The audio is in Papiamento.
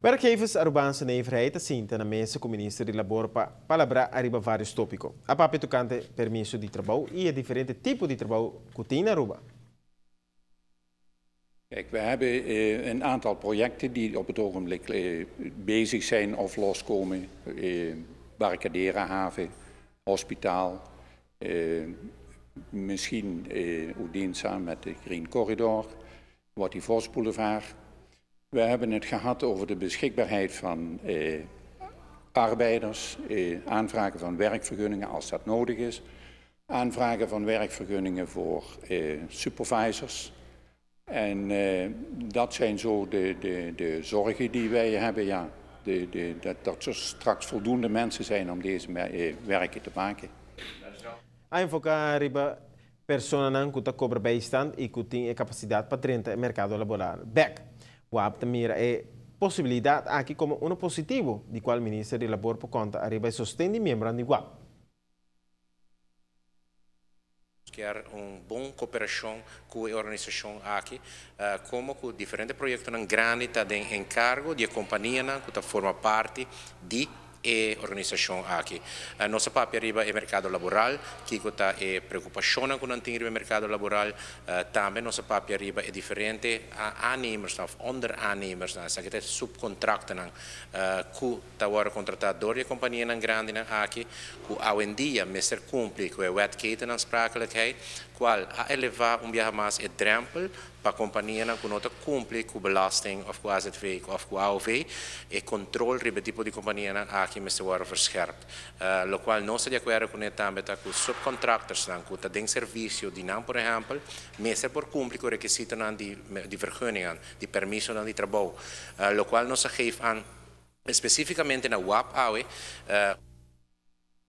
Werkgevers Arubaanse Nijverheid a sinta na mesa cu Minister di Labor pa palabra ariba varios topico. A papia tocante permiso di trabou y e diferente tipo di trabou cu tin na Aruba. Kijk, we hebben een aantal projecten die op het ogenblik bezig zijn of loskomen. Barcadera haven, hospitaal, misschien Odinsa met de Green Corridor, Watty Vos Boulevard. We hebben het gehad over de beschikbaarheid van arbeiders, aanvragen van werkvergunningen als dat nodig is, aanvragen van werkvergunningen voor supervisors. En dat zijn zo de zorgen die wij hebben, ja. Dat er straks voldoende mensen zijn om deze werken te maken. A enfoca riba personanan cu ta cobra bijstand y cu tin e capacidad pa drenta e mercado laboral bek. WAB ta mira e posibilidad aki como uno positivo, di cual Minister di Labor por conta ariba e sosten di miembronan di WAB. Nos kier un bon cooperacion cu e organisacion aki, como cu diferente proyectonan grandi ta den encargo di e companianan cu ta forma parti di e organisashon aki. Nos a papia riba e merkado laboral, kiko ta e preokupashonnan ku nan tin riba e merkado laboral. Tambe nos a papia riba e diferente aannemersnan òf onderaannemersnan, esaki ta e supkontraktonan ku ta wòrdu kontratá dor di e kompanianan grandinan aki, ku awendia mester kumpli ku e Wet Ketenaansprakelijkheid, kual a elevá un biaha mas e drèmpel Pa kompanianan ku no ta kumpli ku belasting òf ku AZV òf ku AOV, e kontrol riba e tipo di kompanianan aki mester wòrdu verschèrpt. Lokual nos ta di akuerdo kuné tambe ta ku subcontractorsnan ku ta den servisio di nan por ehèmpel, mester por kumpli ku rekisitonan di di vergunningan, di permisonan di trabou. Lokual nos a geef aan spesífikamente na wap awe.